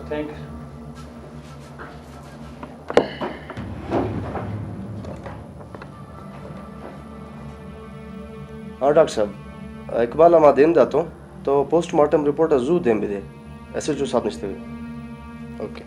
تھینک یو۔ ہاں ڈاکٹر صاحب، اقبال ءَ ما دیم داتوں، تو پوسٹ مارٹم رپورٹ ءَ زوت دیم بدے، ایس ایچ او صاحب نشتگ۔ اوکے۔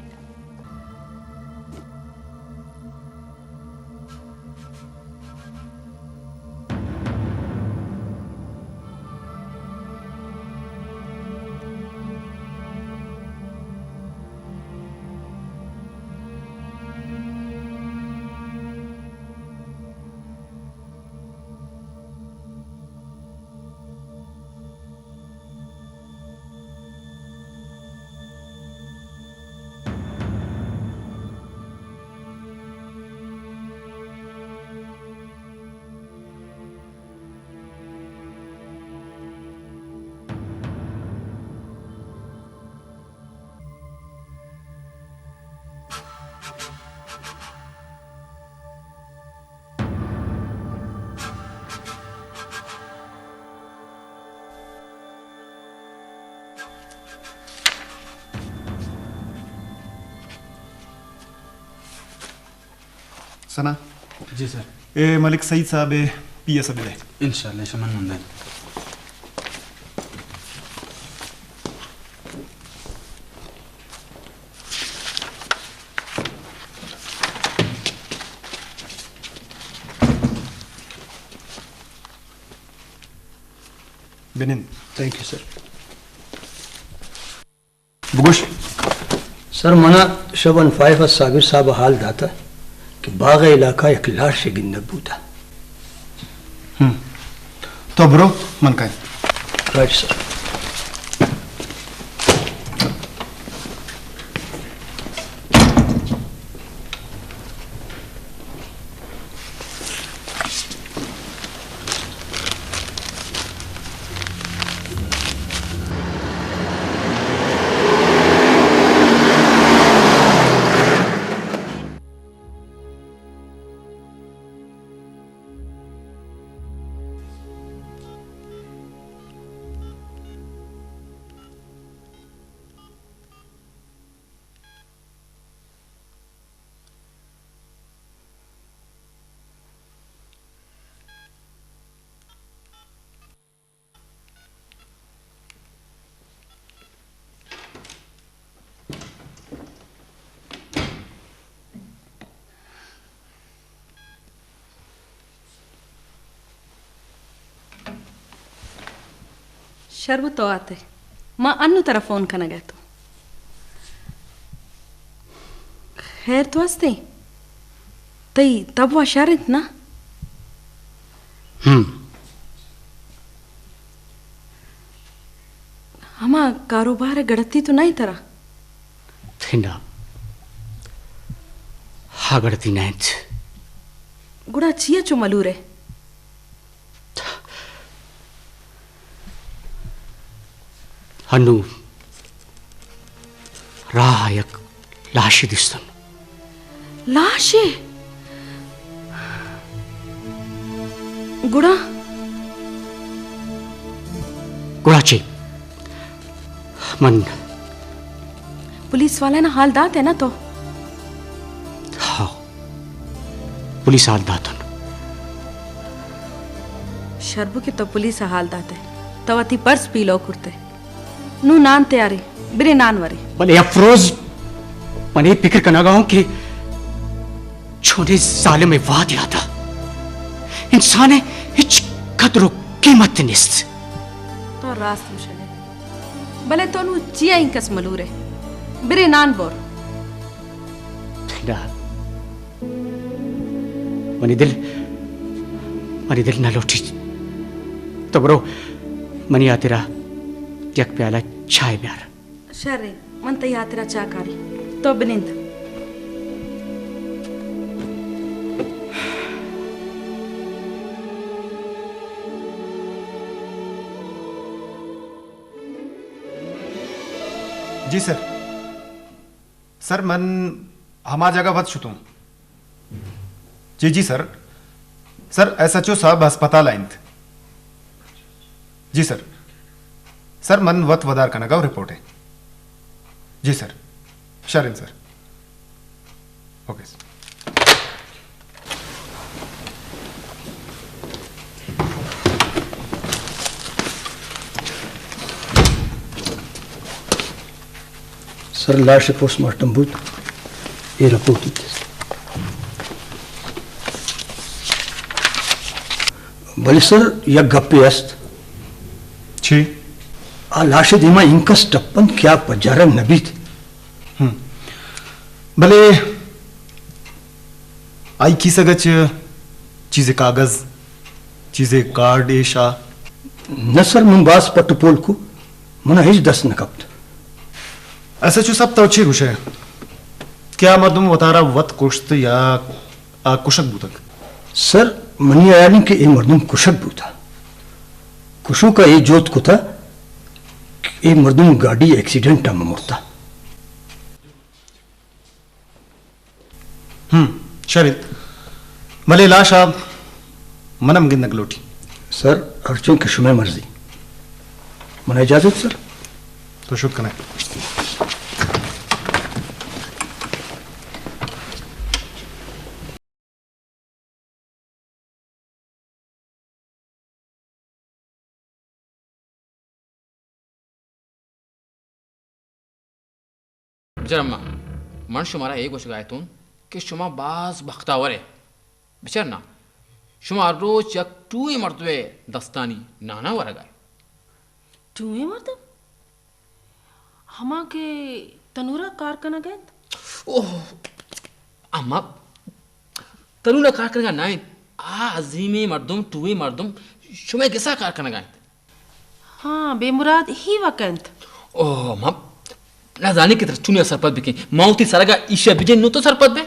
ثنا۔ جی سر۔ اے ملک سعید صاحب ءِ پی ایس ءَ بدے۔ انشاءاللہ، شما نندیں۔ بنند۔ تھینک یو سر۔ بگوش۔ سر، منا شبن فائیو ءَ صابر صاحب ءَ حال داتا کہ باغ ءِ علاقہ یک لاش گندگ بوتا۔ ہم۔ تو برو، من کائیں۔ رائٹ سر۔ شر بو تو آتے۔ ما انو ترا فون کنگ ءَ اتوں۔ خیر تو ہستیں؟ تئی تب وا شر انت نا؟ ہم۔ ہما کاروبار ءِ گڑتی تو نہ انت ترا؟ تھنا، ہا گڑتی نہ انت۔ گڑا چیا چو ملور ئے؟ انو راہ ءَ یک لاشے دیستن۔ لاشے؟ گڑا؟ گڑا چے؟ من پولیس والا نا حال دات ئے نا تو؟ ہاں، پولیس حال داتن۔ شر بو کہ تو پولیس ءَ حال دات ئے، تو وتی پرس پیلو کرت ئے۔ نوں نان تیاریں، برے نان ورے۔ بلے افروز، من اے پکر کنگا اوں کہ چونیں ظالم ءِ وہد یاتا انسان ءِ ہچ قدر و قیمت نیست۔ تو راست گوشگ ئے، بلے تو نوں چیا اینکس ملور ئے؟ برے نان بور۔ نہ، منی دل، منی دل نہ لوٹیت۔ تو برو، منی ہاترا یک پیالہ چائے بیار۔ شریں، من تئی ہاترا چاہ کاری۔ تو بنند۔ جی سر۔ سر، من ہما جاگہ وت شتوں۔ جی، جی سر۔ سر، ایس ایچ او صاحب ہسپتال ءَ انت۔ جی سر۔ سر، من وت ودار کنگ ءَ رپورٹ ءَ۔ جی سر۔ شر انت سر۔ اوکے سر۔ سر، لاش پوسٹ مارٹم بوت، اے رپورٹ انت۔ بلے سر، یک گپے است۔ چی؟ آ لاش ءِ دیما انکس ٹپنت کہ آ پجارگ نہ بیت۔ ہم۔ بلے آئی کیسگ ءَ چہ چیزے کاگد، چیزے کارڈ ایش آ؟ نہ سر، من باز پٹ ءُ پول کو، من ءَ ہچ دست نہ کپت۔ ایس ایچ او صاحب، تو چے گوش ئے کہ آ مردم وتارا وت کشت یا آ کشگ بوتگ؟ سر، منی ہیال انت کہ اے مردم کشگ بوتہ۔ کشوک ءَ اے جہد کتہ کہ اے مردم گاڑی ایکسیڈنٹ ءَ مہ مرتہ۔ ہم، شر انت۔ بلے لاش ءَ من ہم گندگ لوٹی۔ سر، ہرچوں کہ شمئے مرضی۔ من ءَ اجازت سر۔ تو شکر کنئے۔ بچار اماں، من شمارا اے گوشگا اتوں کہ شما باز بختاور ئے۔ بچار نا، شما ہر روچ یک ٹوئیں مردمے دستانی نانا ورگا ئے۔ ٹوئیں مردم؟ ہما کہ تنورا کار کنگ ءَ انت؟ اوہ، اما تنورا کار کنگا نہ انت۔ آ عظیمیں مردم، ٹوئیں مردم شمئے گسا کار کنگا انت۔ ہاں، بے مراد ہی وک انت۔ اوہ، اما نزانی کہ ترا چونیا سرپد بکیں۔ ما وتی سرگا ایشیا بجن نوں تو سرپد بے۔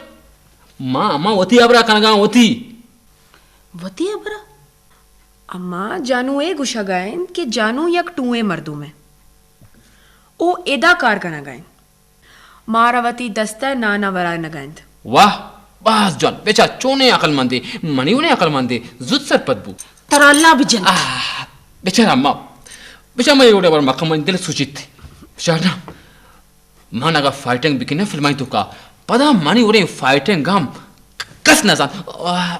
ما، اما وتی ہبرا کنگا، وتی۔ وتی ہبرا؟ اما جانو اے گوشگا انت کہ جانو یک ٹوئیں مردمے۔ او ادا کار کنگا انت۔ مارا وتی دست ءَ نانا ورنگا انت۔ واہ، باز جوان۔ بچار چونیں عقلمندے، منی وڑیں عقلمندے، زوت سرپد بو۔ ترا اللہ بجنت۔ آہ، بچار اما، بچار من اے وڑیں ہبر مکن، منی دل سوچیت۔ بچار نا، من اگاں فائٹنگ بکناں فلمانی توکا، پدا منی وڑیں فائٹنگ ہم کس نہ زانت۔ آہ۔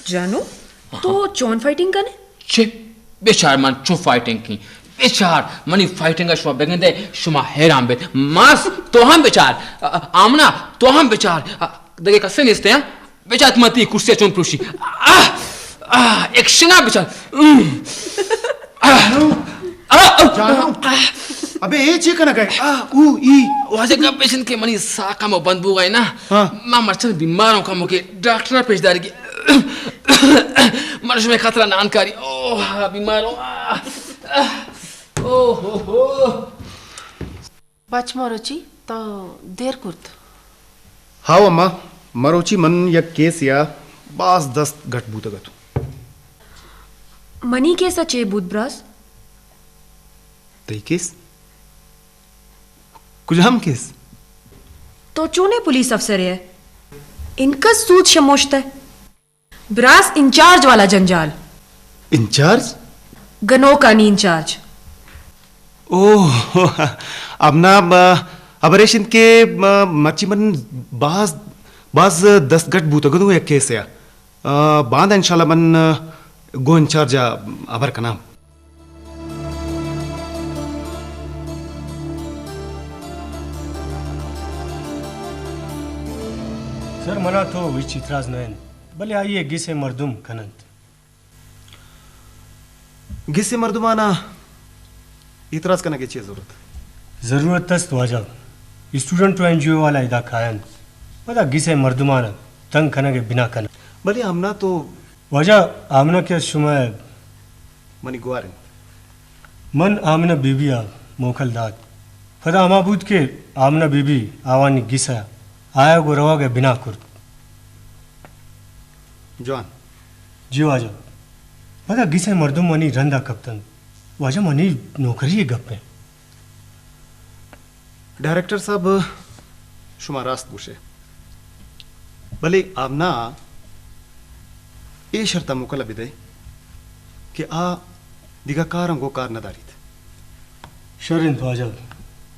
جانو، تو چون فائٹنگ کنے؟ چے؟ بچار من چون فائٹنگ کیں۔ بچار، منی فائٹنگ ءَ شما بگندے، شما حیران بیت۔ ماس، تو ہم بچار۔ آ، آمنہ، تو ہم بچار۔ آ، دگہ کسے نیست، ہاں؟ بچار، من تئی کرسی ءَ چون پروشی۔ آہ، آہ، ایکشن ءَ بچار۔ آہ، آہ، آہ۔ جانو۔ ابے، اے چے کنگ ءَ ئے؟ آہ، او، ای۔ واجہ گپ اش انت کہ منی ساہ کمو بند بوگ ءَ نا۔ ہاں۔ ما مرچاں بیمار اوں، کمو کہ ڈاکٹر ءَ پیش دارگی۔ من شمئے خاطرا نان کاری۔ اوہ، بیمار اوں۔ آہ، آہ، اوہ، اوہ، اوہ۔ بچ مروچی تو دیر کرت۔ ہاو اماں، مروچی من یک کیسے ءَ باز دست گٹ بوتگ اتوں۔ منی کیس ءَ چے بوت براس؟ تئی کیس؟ کجام کیس؟ تو چونیں پولیس افسرے ئے؟ انکس سوت شموشت ئے۔ براس، انچارج والا جنجال۔ انچارج؟ گنوکانی انچارج۔ اوہ، ابنا، ب-، ہبر ایش انت کہ، م-، مرچی من باز، باز دست گٹ بوتگ اتوں یک کیسے ءَ۔ آ، باندا انشاءاللہ من گوں انچارج ءَ ہبر کناں۔ سر، منا تو ہچ اعتراض نہ انت، بلے آئی ءِ گس ءِ مردم کن انت۔ گس ءِ مردماناں اعتراض کنگ ءِ چے ضرورت؟ ضرورت است واجہ، اسٹوڈنٹ و این جی او والا ادا کاینت، پدا گس ءِ مردماناں تنگ کنگ ءِ بنا کنت۔ بلے آمنہ تو واجہ، آمنہ کہ شمئے؟ منی گوار انت۔ من آمنہ بی بی ءَ موکل دات۔ پدا ہما بوت کہ آمنہ بی بی آوانی گس ءَ آیگ و روگ ءِ بنا کرت۔ جوان۔ جی واجہ۔ پدا گس ءِ مردم منی رند ءَ کپتنت۔ واجہ، منی نوکری ءِ گپ انت۔ ڈائریکٹر صاحب، شما راست گوش ئے، بلے آمنہ ءَ اے شرط ءَ موکل ءَ بدئے کہ آ دگہ کاراں گوں کار نہ داریت۔ شر انت واجہ،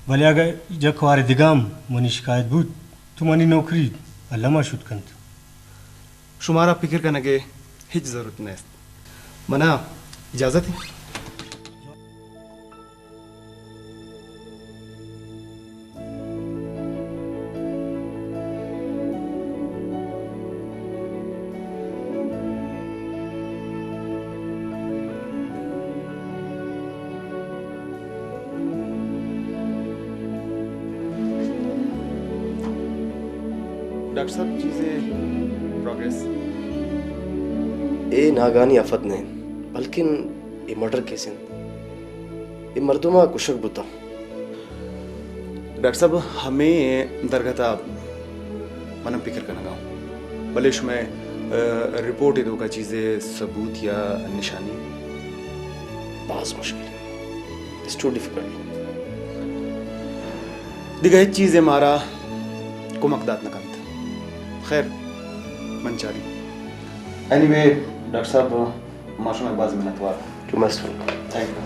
بلے اگہ یک وارے دگہ ہم منی شکایت بوت، تو منی نوکری الما شت کنت۔ شمارا پکر کنگ ء ہچ ضرورت نیست۔ منا اجازت ہے؟ ڈاکٹر صاحب، چیزے پروگریس؟ اے ناگہانی آفت نہ انت، بلکن اے مرڈر کیس انت۔ اے مردم ء کشگ بوتگ۔ ڈاکٹر صاحب، ہمے درگت ء من ہم پکر کنگ ء آں۔ بلے شمئے، ء، رپورٹ ء توکا چیزے ثبوت یا نشانی؟ باز مشکل۔ It's too difficult. دگہ ہچ چیزے مارا کمک دات نہ کنت۔ خیر، من چاری۔ اینی وے، ڈاکٹر صاحب، ما شمئے باز منتوار۔ You most welcome. تھینک یو۔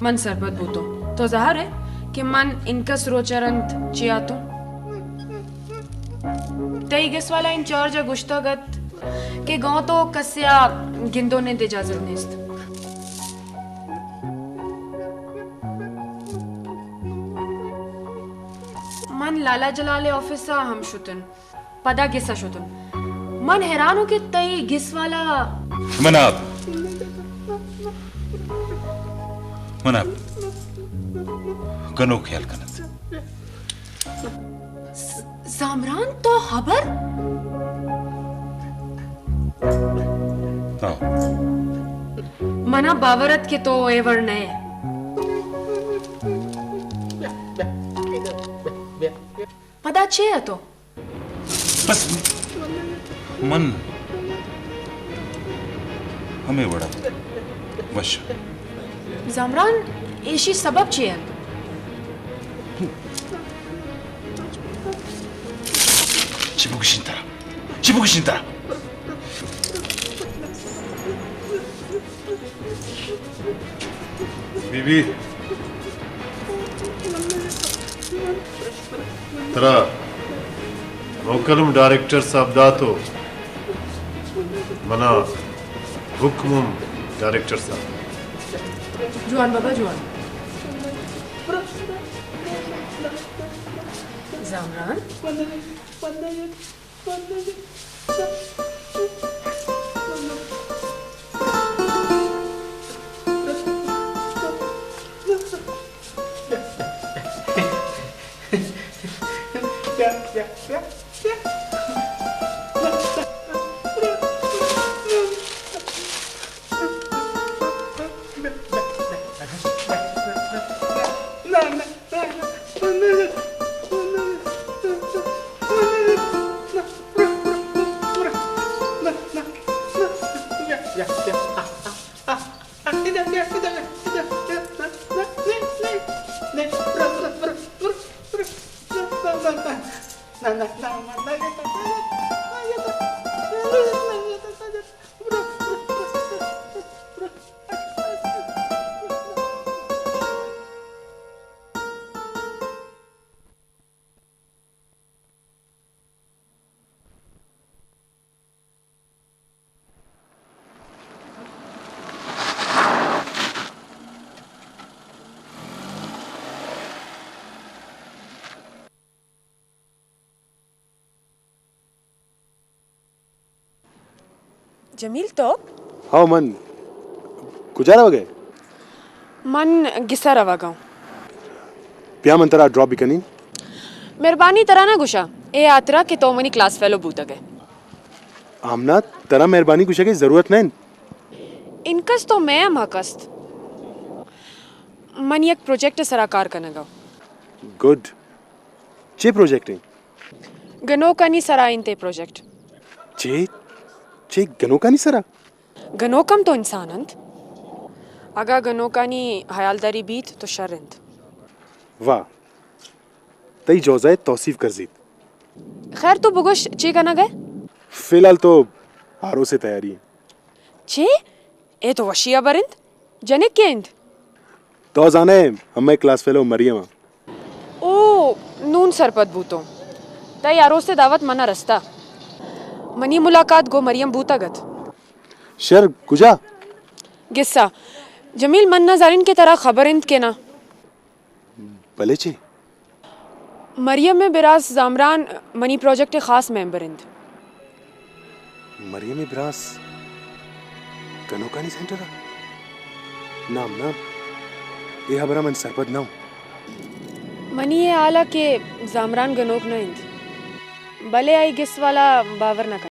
من سرپد بوتوں۔ تو زہر ئے کہ من انکس روچ ء رند چیا اتوں؟ تئی گس والا انچارج ء گوشتگ ات کہ گوں تو کسے ء گند ء نند اجازت نیست۔ من لالا جلال ء آفس ء ہم شتن۔ پدا گس ء شتن۔ من حیران اوں کہ تئی گس والا۔ مناپ۔ مناپ۔ گنوک خیال کنت۔ ز-، زامران، تو ہبر؟ ہاں۔ منا باور ات کہ تو اے وڑ نئے۔ پدا چے اتو؟ بس من ہمے وڑا وش۔ زامران، ایشی سبب چے انت؟ چی بگوشین ترا؟ چی بگوشین ترا؟ بی بی، ترا موکل ہم ڈائریکٹر صاحب داتو، منا حکم ہم ڈائریکٹر صاحب۔ جوان بابا، جوان۔ زامران۔ جمیل، تو؟ ہاں، من۔ کجا روگ ئے؟ من گسا روگ ءَ آں۔ بیا من ترا ڈراپ بکنین۔ مہربانی، ترا نہ گوشاں، اے ہاترا کہ تو منی کلاس فیلو بوتگ ئے۔ آمنا، ترا مہربانی گوشگ ءِ ضرورت نہ انت۔ انکس تو مئے ہم حق است۔ من یک پروجیکٹ ءِ سرا کار کنگ ءَ۔ گڈ۔ چے پروجیکٹ انت؟ گنوکانی سرا انت اے پروجیکٹ۔ چے؟ چے گنوکانی سرا؟ گنوک ہم تو انسان انت۔ اگاں گنوکانی ہیالداری بیت تو شر انت۔ واہ، تئی جوزہ ء توسیف کرزیت۔ خیر، تو بگوش، چے کنگ ء؟ فی الحال تو آروس ء تیاری۔ چے؟ اے تو وشی ہبر انت۔ جنک کے انت؟ تو زانئے، ہمے کلاس فیلو مریم ء۔ او، نون سرپد بوتوں۔ تئی آروس ء دعوت منا رستہ۔ منی ملاقات گوں مریم بوتگ ات۔ شر، کجا؟ گسا۔ جمیل، من نہ زانین کہ ترا خبر انت کہ نہ۔ بلے چے؟ مریم ء براس زامران منی پروجیکٹ ء خاص ممبر انت۔ مریم ء براس گنوکانی سینٹر ء؟ نام، نام۔ اے ہبر ء من سرپد نہ اوں۔ منی اے حال ء کہ زامران گنوک نہ انت، بلے آئی گس والا باور نہ کنت۔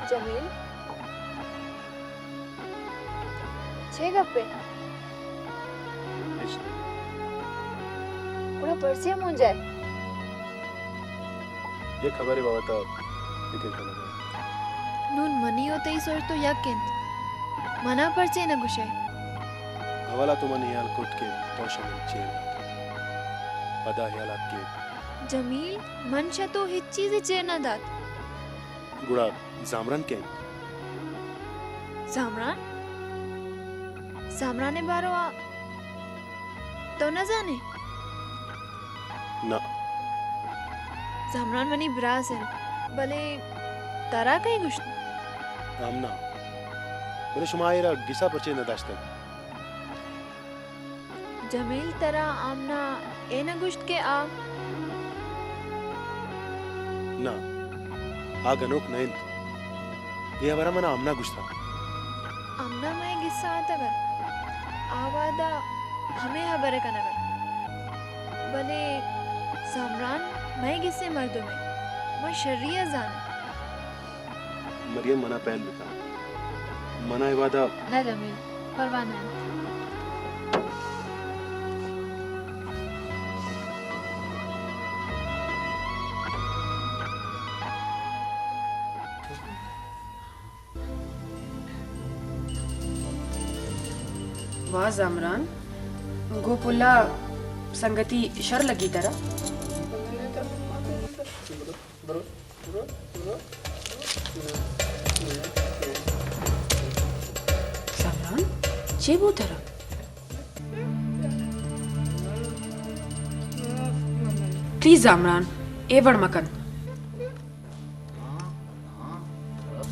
جمیل، چے گپے؟ ہچ نہ۔ گڑا پرچے مونجائے؟ یک ہبرے بابت ء فکر کنگ ء۔ نون منی و تئی سوچ تو یک انت۔ منا پرچے نہ گوشئے؟ اولا تو من ہیال کت کہ تو شہ من چیر دات۔ پدا ہیال ات کہ جمیل، من شہ تو ہچ چیزے چیر نہ دات۔ گڑا زامران کئے انت؟ زامران؟ زامران ء باروا تو نہ زانے؟ نہ۔ زامران منی براس انت، بلے ترا کئے گوشت؟ آمنا۔ بلے شما ایرا گسا پرچے نہ داشتگ؟ جمیل، ترا آمنا اے نہ گوشت کہ آ؟ نہ، آ گنوک نہ انت۔ اے ہبرا منا آمنا گوشتا۔ آمنا مئے گسا آتگ ات۔ آ وہدا ہمے ہبر ء کنگ ء ات۔ بلے زامران مئے گسے مردمے، ما شری ء زانیں۔ مریم، منا پہل بکن۔ منا اے وہدا۔ نہ جمیل، پرواہ نہ انت۔ واہ زامران، گوں پلا سنگتی شر لگی ترا؟ زامران، چے بو ترا؟ پلیز زامران، اے وڑ مکن۔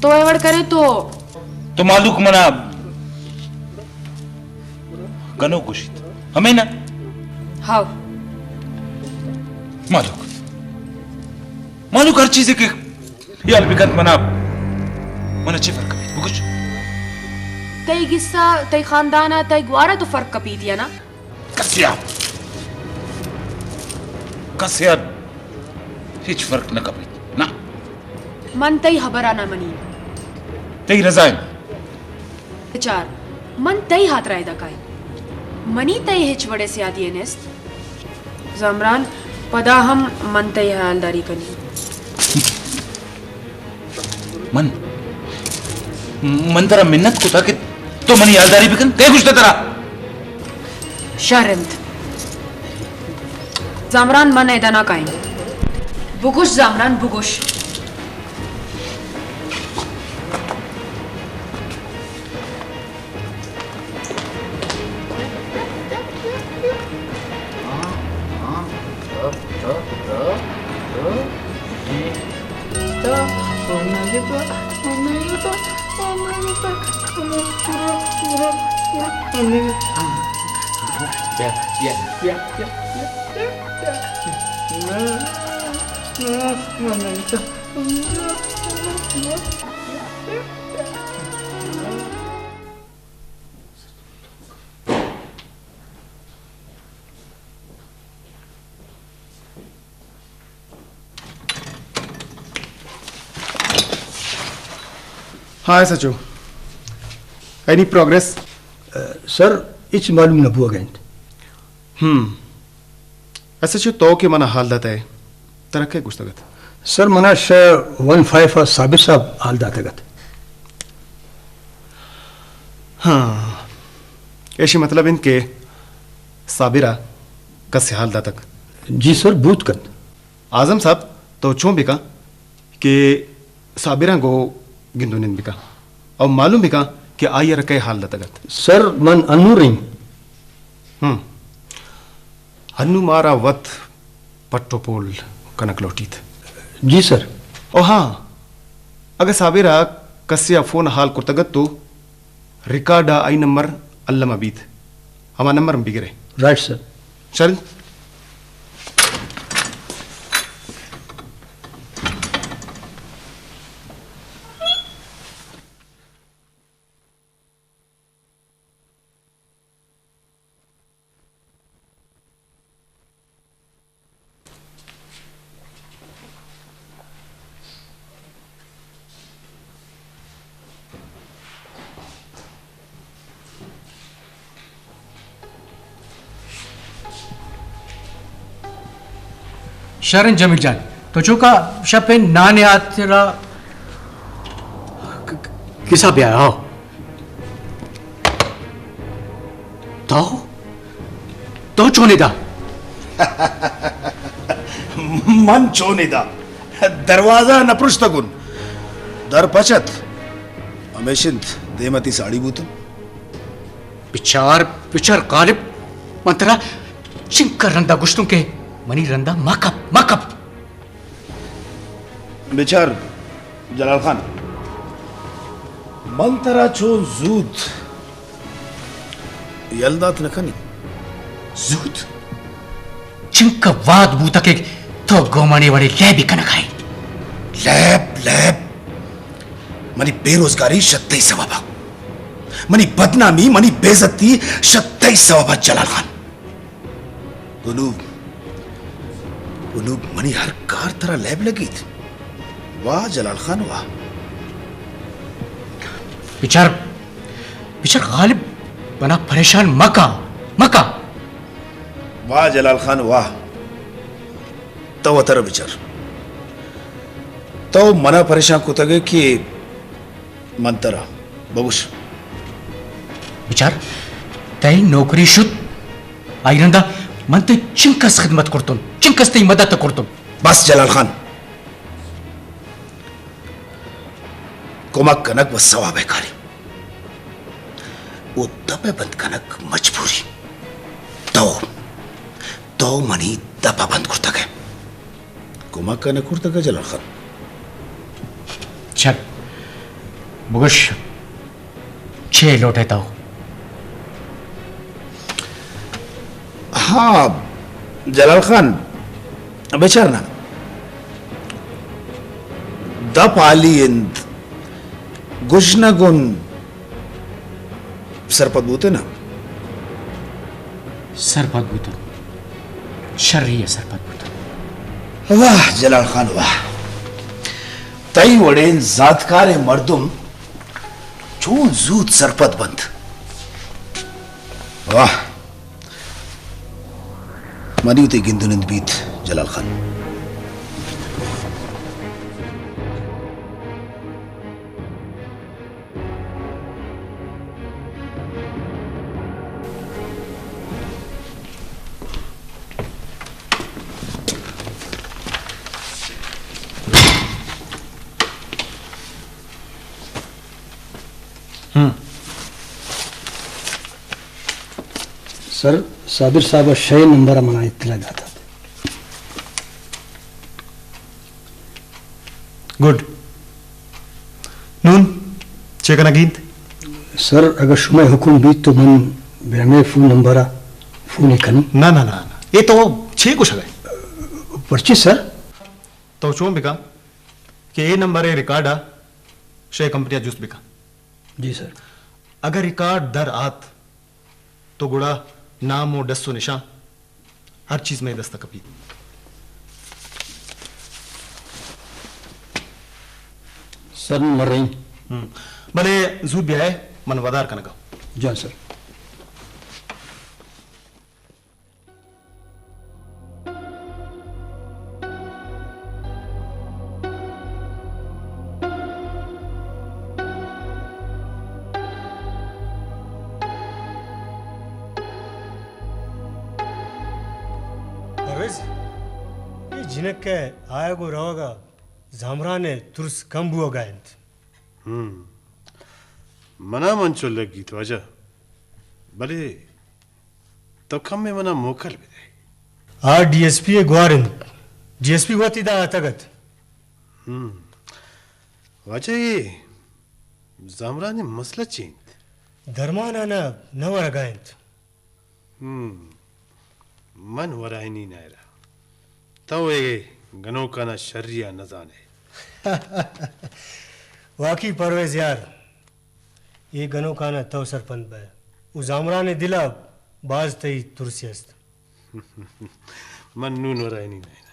تو اے وڑ کرے تو۔ تو مالوک منا گنوک گوشیت، ہمے نا؟ ہاؤ۔ مالوک، مالوک ہر چیزے کہ خیال بکنت منا، منا چے فرق کپیت؟ بگوش۔ تئی گسا، تئی خاندانا، تئی گوارا تو فرق کپیت یا نا؟ کسیا، کسیا ہچ فرق نہ کپیت، نا۔ من تئی ہبرا نہ منی۔ تئی رضا ایں۔ بچار، من تئی ہاترا ادا کائیں۔ منی تئی ہچ وڑے سیادی نیست۔ زامران، پدا ہم من تئی ہیالداری کنی۔ من، من ترا منت کتا کہ تو منی ہیالداری بکن، کئے گوشتا ترا؟ شر انت۔ زامران، من ادا نہ کائیں۔ بگوش زامران، بگوش۔ ہاں، ایس ایچ او۔ اینی پروگریس؟ سر، ہچ معلوم نہ بوگ ءَ انت۔ ہم۔ ایس ایچ او، تو کہ منا حال داتگ ئے، ترا کئے گوشتگ ات؟ سر، منا شہ ون فائیو ءَ صابر صاحب حال داتگ ات۔ ہاں، ایشی مطلب انت کہ صابر ءَ کسے حال داتگ؟ جی سر، بوت کنت۔ اعظم صاحب، تو چون بکن کہ صابراں گوں گند و نند بکن او معلوم بکن کہ آئی ءَ را کئے حال داتگ ات۔ سر، من انوں رئیں۔ ہم۔ انوں مارا وت پٹ و پول کنگ لوٹیت۔ جی سر۔ او ہاں، اگہ صابر ءَ کسے ءَ فون ءَ حال کرتگ ات تو ریکارڈ ءَ آئی نمبر الم ءَ بیت، ہما نمبر ہم بگرے۔ رائٹ سر۔ شر انت۔ شر انت جمیل جان، تو چوکا شپ ءَ نان ءِ ہاترا ک-، ک-، کسا بیا ہو؟ تو؟ تو چون ادا؟ من چون ادا؟ دروازہ نہ پرشتگن۔ در پچ ات۔ ہمیش انت دیم ءَ تئی ساڑی بوتن۔ بچار، بچار غالب، من ترا چنکا رندا گوشتوں کہ منی رندا مہ کپ، مہ کپ۔ بچار جلال خان، من ترا چون زوت یل دات نہ کنی۔ زوت؟ چنکا وہد بوتہ کہ تو گوں من اے وڑیں لیبے کنگا ئے۔ لیب، لیب۔ منی بے روزگاری شہ تئی سوبا۔ منی بدنامی، منی بے عزتی شہ تئی سوبا جلال خان۔ گنوب، گنوب منی ہر کار ترا لیب لگیت۔ واہ جلال خان، واہ۔ بچار، بچار غالب، منا پریشان مکا، مکا۔ واہ جلال خان، واہ۔ تو وترا بچار۔ تو منا پریشان کتگ ئے کہ من ترا۔ بگوش۔ بچار، تئی نوکری شت، آئی رندا من تئی چنکس خدمت کرتن، چنکس تئی مدد کرتن۔ بس جلال خان، کمک کنگ و ثواب ءِ کارے، او دپ ءَ بند کنگ مجبوری۔ تو، تو منی دپ ءَ بند کرتگ ئے۔ کمک ءَ نہ کرتگ جلال خان۔ چل، بگوش، چے لوٹ ئے تو؟ ہاں، جلال خان، بچار نا۔ دپ ہالی انت، گژنگ اوں۔ سرپد بوت ئے نا؟ سرپد بوتن۔ شری ءَ سرپد بوتن۔ واہ جلال خان، واہ۔ تئی وڑیں زانتکاریں مردم چون زوت سرپد بنت۔ واہ۔ منی وتی گند و نند بیت جلال خان۔ ہم۔ سر، صابر صاحب ءَ شے نمبر ءَ منا اطلاع دات ات۔ گڈ۔ نون چے کنگی انت؟ سر، اگاں شمئے حکم بیت تو من بہ ہمے فون نمبر ءَ فون ءَ کنوں۔ نہ، نہ، نہ، نہ۔ اے تو چے گوشگ ئے؟ پرچے سر؟ تو چون بکن کہ اے نمبر ءِ ریکارڈ ءَ شے کمپنی ءَ جست بکن۔ جی سر۔ اگر ریکارڈ در آت تو گڑا نام و ڈس و نشان ہر چیز مئے دست ءَ کپیت۔ سر، من رئیں۔ ہم۔ بلے زوت بیائے، من ودار کنگا۔ جان سر۔ پرویز، اے جنک ءِ آیگ و روگ ءَ زامران ءِ ترس کم بوگ ءَ انت۔ ہم۔ منا ہم انچو لگیت واجہ، بلے تو کمے منا موکل بدئے۔ آ ڈی ایس پی ءِ گوار انت۔ ڈی ایس پی وت ادا اتگ ات۔ ہم۔ واجہ، اے زامران ءِ مسئلہ چی انت؟ درمان آناں نہ ورگا انت۔ ہم۔ من ورائینی نائرا۔ تو اے گنوکانا شری ءَ نہ زانئے۔ واقعی پرویز یار، اے گنوکانا تو سرپند بئے۔ او زامران ءِ دل ءَ باز تئی ترسی است۔ من نون ورائینی نائرا۔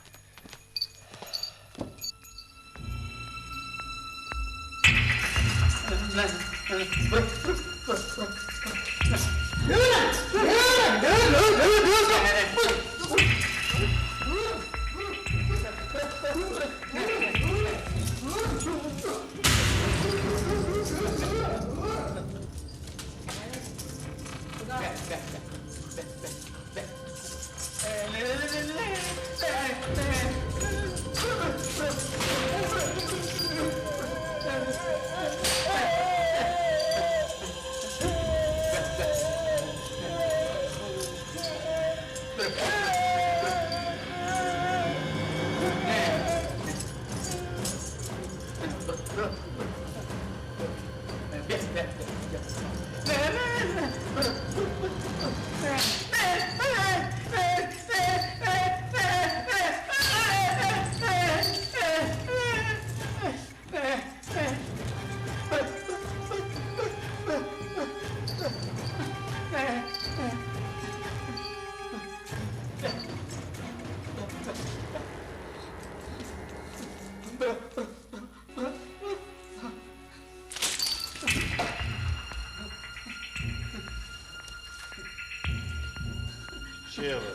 چے ہبر؟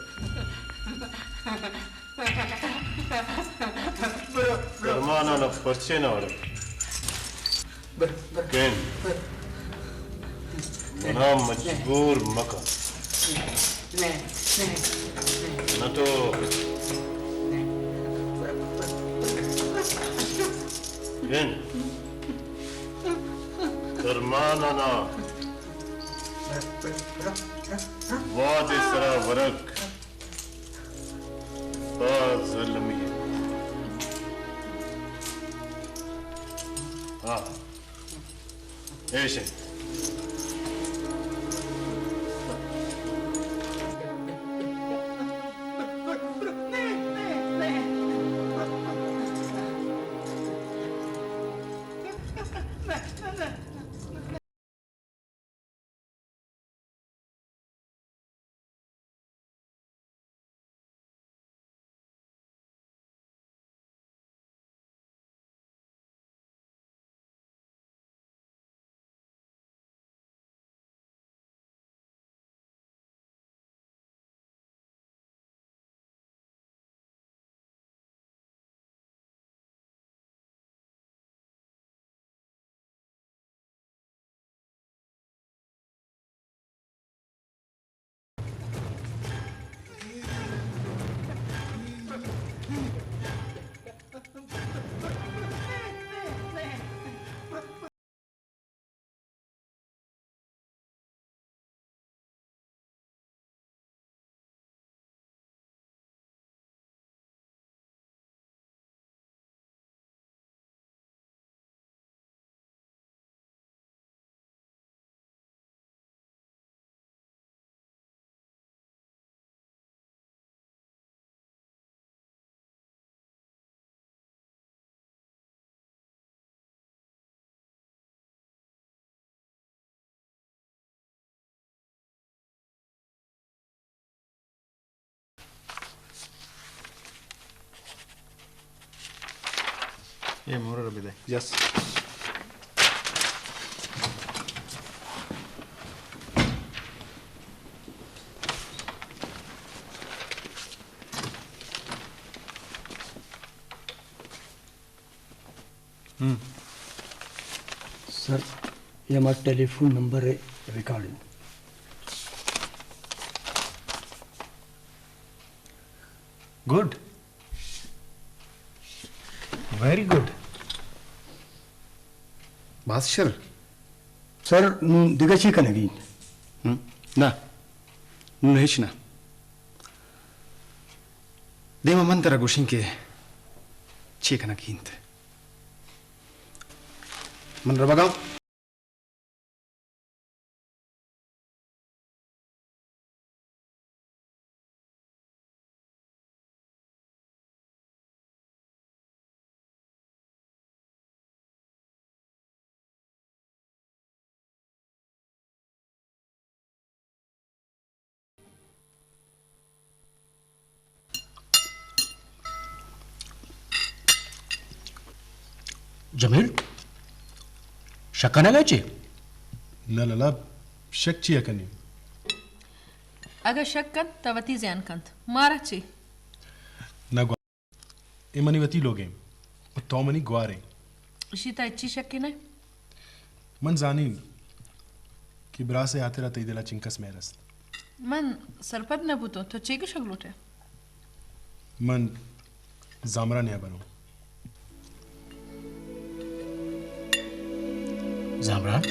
درماناں پرچے نہ وڑ؟ کین؟ منا مجبور مکن۔ نہ تو بن۔ درمان ءَ نہ، وھد ءِ سرا ورگ باز المی اِنت۔ ہاں، ایش اِنت۔ اے مورا را بدے۔ یس۔ ہم۔ سر، اے ہما ٹیلی فون نمبر ءِ ریکارڈ اِنت۔ گڈ۔ ویری گڈ۔ باز شر۔ سر، نوں دگہ چے کنگی اِنت؟ ہم؟ نہ۔ نوں ہچ نہ۔ دیما من ترا گوشیں کہ چے کنگی اِنت۔ من روگاں۔ جمیل، شک کنگ ءَ چے؟ نہ لالا، شک چیا کنی؟ اگاں شک کنت، تہ وتی زیان کنت۔ مارا چے؟ نہ گوا-، اے منی وتی لوگ ایں، تو منی گوار ئے۔ اشی تہ ہچی شکے نہ؟ من زانیں کہ براس ءِ ہاترا تئی دل ءَ چنکس مہر است۔ من سرپد نہ بوتوں، تو چے گوشگ لوٹ ئے؟ من زامران ءَ بروں۔ زامران؟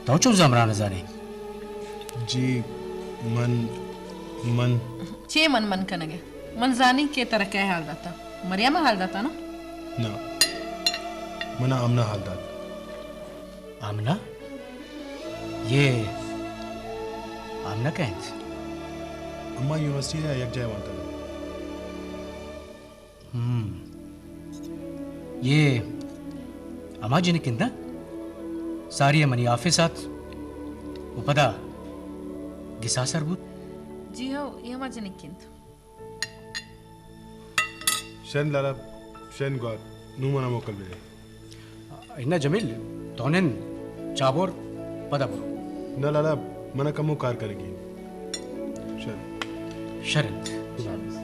تو چون زامران ءَ زانئے؟ جی، من، من۔ چے من من کنگ ئے؟ من زانیں کہ ترا کئے حال داتا۔ مریم ءَ حال داتا نا؟ نہ، من ءَ آمنہ حال دات۔ آمنہ؟ یہ آمنہ کئے اِنت؟ اما یونیورسٹی ءَ یک جاہ ءَ وانتگ۔ ہم۔ یہ ہما جنک اِنت نا؟ ساری ءَ منی آفس ءَ آت ءُ پدا گسا سر بوت۔ جی ہو، یہ ہما جنک اِنت۔ شریں لالا، شریں گوار، نوں من ءَ موکل بدے۔ اناں جمیل، تو نند چابور پدا برو۔ نہ لالا، من ءَ کمو کار کنگی اِنت۔ شر۔ شر اِنت۔ خدا حافظ۔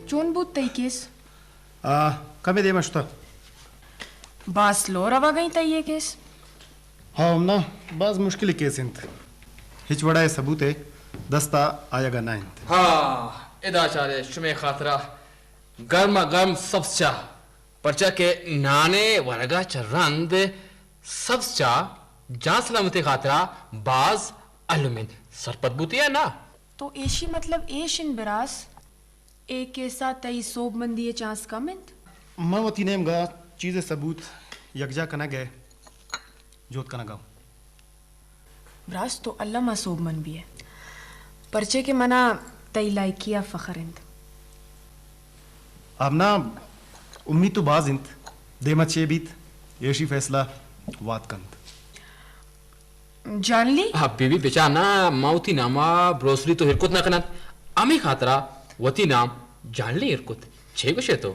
چون بوت تئی کیس؟ آ، کمے دیم ءَ شتہ۔ باز سلو روگ ءَ انت تئی اے کیس؟ ہاں، ہم نا، باز مشکل کیس انت۔ ہچ وڑا ءِ ثبوت ءِ دست ءَ آیگ ءَ نہ انت۔ ہاں، ادا چارے شمے خاطرہ گرم ءَ گرم سبز چاہ، پرچا کہ نان ءِ ورگ ءَ چہ رند سبز چاہ جان سلامتی خاطرہ باز الم انت۔ سرپد بوتے یا نا؟ تو ایشی مطلب ایش انت براس، اے کیس ءَ تئی سوبمندی ءِ چانس کم انت؟ من وتی نیمگ ءَ چیزے ثبوت یکجا کنگ ءِ جہد کنگ ءَ آں۔ براس تو الم ءَ سوبمند بئے، پرچے کہ من ءَ تئی لائکی ءَ فخر انت۔ آمنا، امید تو باز انت، دیم ءَ چے بیت، ایشی فیصلہ وات کنت۔ جانلی؟ ہاں، بی بی بچار نا، ما وتی نام ءَ بروسلی تو ہیر کت نہ کنات۔ ہمے خاطرا وتی نام جانلی ہیر کت۔ چے گوشے تو؟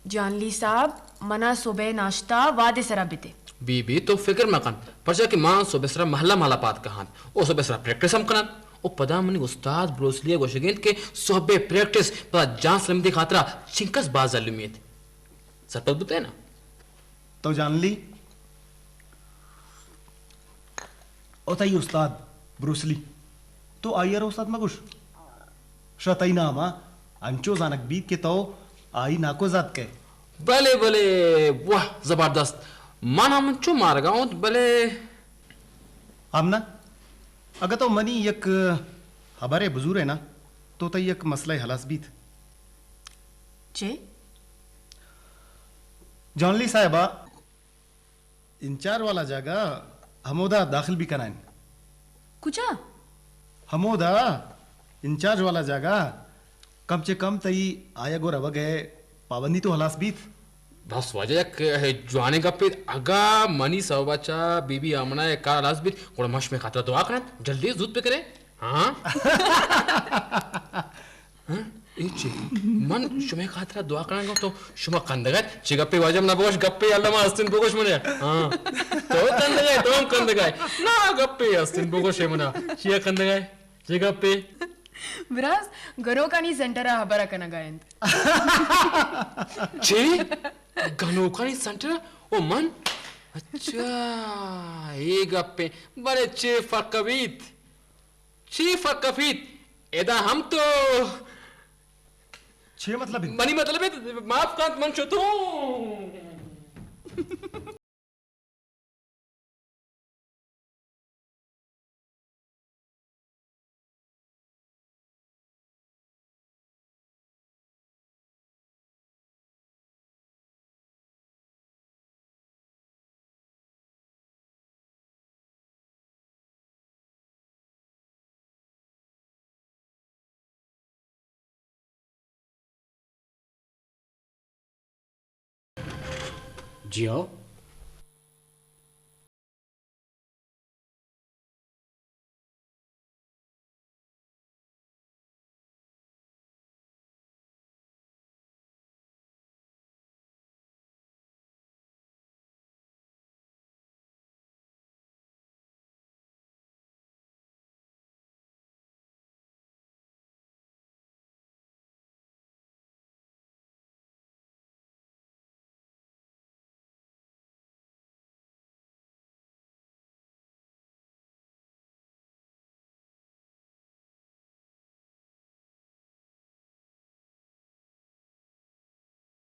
جانلی صاحب، منا صبح ناشتہ وہدے سرا بدے۔ بی بی تو فکر مکن، پرچا کہ ما صبح سرا مہلا مہلا پاد کہاں او صبح سرا پریکٹس ہم کناں۔ او پدا منی استاد بروسلی ءَ گوشگ انت کہ صبح پریکٹس پدا جان سلامتی خاطرا چنکس باز المی انت۔ سرپد بوتے نا؟ تو جانلی؟ او تئی استاد بروسلی، تو آئی ءَ را استاد مگوش۔ شہ تئی نام ءَ انچو زانگ بیت کہ تو آئی ناکو زاتکئے۔ بلے، بلے، واہ، زبردست۔ من ہم انچو مارگا اوں، بلے۔ آمنا، اگہ تو منی یک ہبرے بزورئے نا، تو تئی یک مسئلہ ہلاس بیت۔ چے؟ جانلی صاحبہ، انچارج والا جاگہ ہمودا داخل بی کنائیں۔ کجا؟ ہمودا انچارج والا جاگہ، کم چہ کم تئی آیگ و روگ ء پابندی تو ہلاس بیت۔ بس واجہ یک جوانیں گپے، اگاں منی سوبا چہ بی بی آمنہ ء کار ہلاس بیت، گڑا ما شمئے خاطرا دعا کناں، جلدی زوت بکنے۔ ہاں۔ ہاں؟ اے چے؟ من شمئے خاطرا دعا کناں گوں تو شما کندگ ات؟ چے گپے واجہ منا بگوش، گپے الما ہستن بگوش منا۔ ہاں۔ تو کندگ ات، تو ہم کندگ ات۔ نا گپے ہستن بگوش منا۔ چیا کندگ ات؟ چے گپے؟ براس، گنوکانی سینٹر ء ہبر کنگ ء انت۔ چے؟ گنوکانی سینٹر؟ او من؟ اچھا، اے گپے۔ بلے چے فرق بیت؟ چی فرق کفیت؟ ادا ہم تو چے مطلب انت؟ منی مطلب انت، معاف کنت، من شتوں۔ جی ہو،